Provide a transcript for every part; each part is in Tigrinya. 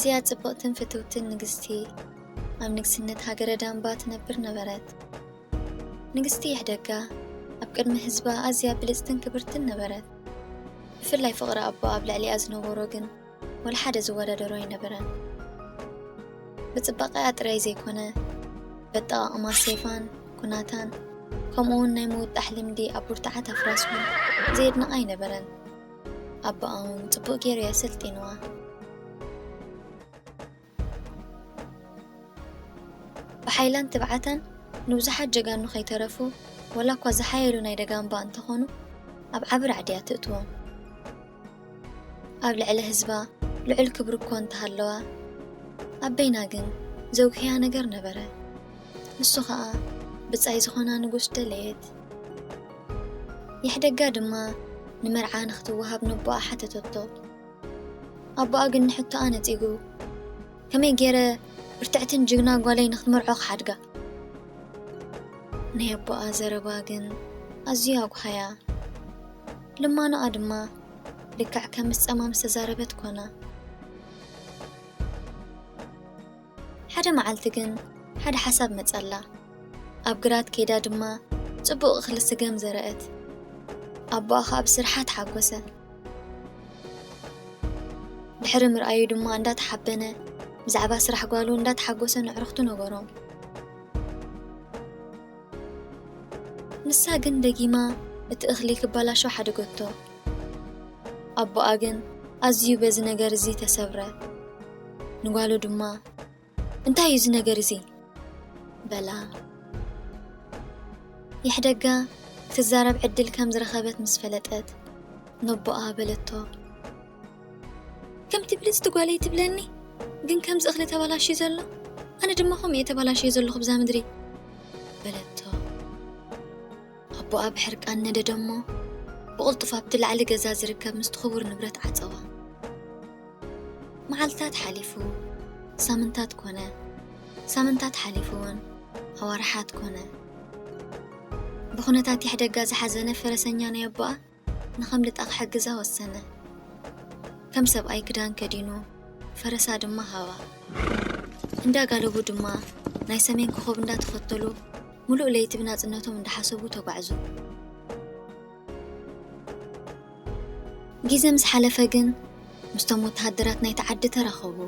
ኣዝያ ጽብቕትን ፍትውትን ንግስቲ ኣብ ንግስነት ሃገረ ዳምባ ትነብር ነበረት። ንግስቲ ይሕደጋ ኣብ ቅድሚ ህዝባ ኣዝያ ብልጽትን ክብርትን ነበረት። ብፍላይ ፍቕሪ ኣቦኣ ኣብ ልዕሊኣ ዝነበሮ ግን ወላ ሓደ ዝወዳደሮ ኣይነበረን። ብጽባቐኣ ጥራይ ዘይኮነ፣ በኣጠቓቕማ ሴፋን ኩናታን፣ ከምኡውን ናይ ምውጣሕ ልምዲ ኣብ ብርቱዓት ኣፍራስ እውን ዘየድንቓ ኣይነበረን። ኣቦኣ እውን ጽቡቕ ገይሩ እዩ ኣሰልጢንዋ። ብሓይላን ትብዓታን ንብዙሓት ጀጋኑ ከይተረፉ፣ ወላ እኳ ዝሓየሉ ናይ ደጋምባ እንተኾኑ፣ ኣብ ዓቢ ራዕዲ እያ ትእትዎም። ኣብ ልዕሊ ህዝባ ልዑል ክብሪ እኳ እንተሃለዋ፣ ኣብ በይና ግን ዘጉህያ ነገር ነበረ። ንሱ ኸኣ ብጻይ ዝኾና ንጉስ ደለየት። ይሕደጋ ድማ ንመርዓ ንኽትወሃብ ነቦኣ ሓተተቶ። ኣቦኣ ግን ንሕቶኣ ነጺጉ፣ "ከመይ ገይረ ብርትዕትን ጅግና ጓለይ ንኽትመርዖ ክሓድጋ?" ናይ ኣቦኣ ዘረባ ግን ኣዝዩ ኣጉሃያ። ልማኖኣ ድማ ልክዕ ከም ምስ ጸማም ዝተዛረበት ኮና። ሓደ መዓልቲ ግን ሓደ ሓሳብ መጸላ። ኣብ ግራት ከይዳ ድማ ጽቡቕ እኽሊ ስገም ዘርአት። ኣቦኣ ኸኣ ብስርሓ ተሓጎሰ። ድሕሪ ምርኣዩ ድማ እንዳተሓበነ፣ ብዛዕባ ስራሕ ጓሉ እንዳተሓጎሰ ንዕርኽቱ ነገሮም። ንሳ ግን ደጊማ እቲ እኽሊ ክበላሾ ሓደገቶ። ኣቦኣ ግን ኣዝዩ በዚ ነገር እዚ ተሰብረ። ንጓሉ ድማ፣ "እንታይ እዩ እዚ ነገር እዚ?" በላ። ይሕደጋ ክትዛረብ ዕድል ከም ዝረኸበት ምስ ፈለጠት፣ ነቦኣ በለቶ፣ "ከምቲ ብልጽቲ ጓለይ ትብለኒ፣ ግን ከምዚ እኽሊ ተባላሽዩ ዘሎ፣ ኣነ ድማ ከምኡ እየ ተባላሽየ ዘለኹ ብዛ ምድሪ" በለቶ። ኣቦኣ ብሕርቃን ነደደ እሞ፣ ብቕልጡፍ ኣብቲ ላዕሊ ገዛ ዝርከብ ምስቲ ክቡር ንብረት ዓጸዋ። መዓልታት ሓሊፉ፣ ሳምንታት ኮነ። ሳምንታት ሓሊፉ እውን ኣዋርሓት ኮነ። ብኹነታት ይሕደጋ ዝሓዘነ ፈረሰኛ ናይ ኣቦኣ ንኸምልጣ ክሕግዛ ወሰነ። ከም ሰብኣይ ክዳን ከዲኑ፣ ፈረሳ ድማ ሃባ። እንዳጋለቡ ድማ ናይ ሰሜን ኮኸብ እንዳተኸተሉ፣ ምሉእ ለይቲ ብናጽነቶም እንዳሓሰቡ ተጓዕዙ። ግዜ ምስ ሓለፈ ግን ምስቶም ወተሃደራት ናይቲ ዓዲ ተራኸቡ።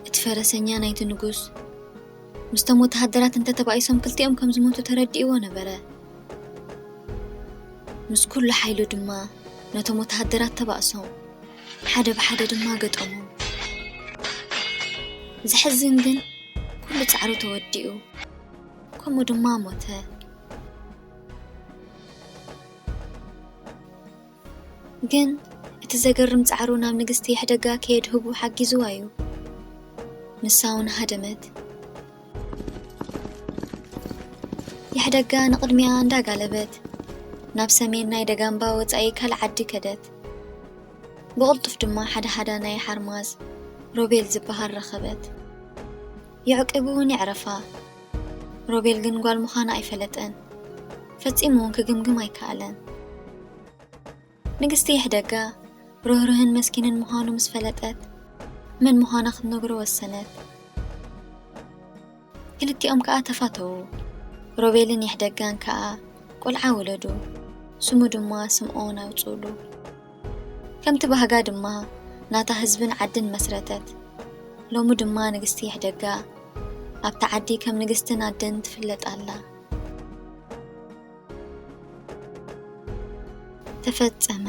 እቲ ፈረሰኛ ናይቲ ንጉስ ምስቶም ወተሃደራት እንተተባኢሶም ክልቲኦም ከም ዝሞቱ ተረዲእዎ ነበረ። ምስ ኩሉ ሓይሉ ድማ ነቶም ወተሃደራት ተባእሶም፣ ሓደ ብሓደ ድማ ገጠሞም። ዘሕዝን ግን ኩሉ ጻዕሩ ተወዲኡ፣ ከምኡ ድማ ሞተ። ግን እቲ ዘገርም ጻዕሩ ናብ ንግስቲ ይሕደጋ ከየድህቡ ሓጊዝዋ እዩ። ንሳ እውን ሃደመት። ይሕደጋ ንቕድሚኣ እንዳጋለበት ናብ ሰሜን ናይ ደጋምባ ወጻኢ ካልእ ዓዲ ከደት። ብቕልጡፍ ድማ ሓደ ሃዳናይ ሓርማዝ ሮቤል ዝበሃል ረኸበት። የዕቂቡ እውን የዕረፋ። ሮቤል ግን ጓል ምዃና ኣይፈለጠን። ፈጺሙ እውን ክግምግም ኣይከኣለን። ንግስቲ ይሕደጋ ርህሩህን መስኪንን ምዃኑ ምስ ፈለጠት፣ መን ምዃና ክትነግሮ ወሰነት። ክልቲኦም ከኣ ተፋተዉ። ሮቤልን ይሕደጋን ከኣ ቆልዓ ወለዱ። ስሙ ድማ ስምኦን ኣውጽኡሉ። ከምቲ ባህጋ ድማ ናታ ህዝብን ዓድን መስረተት። ሎሚ ድማ ንግስቲ ይሕደጋ ኣብታ ዓዲ ከም ንግስትን ኣደን ትፍለጥ ኣላ። ተፈጸመ።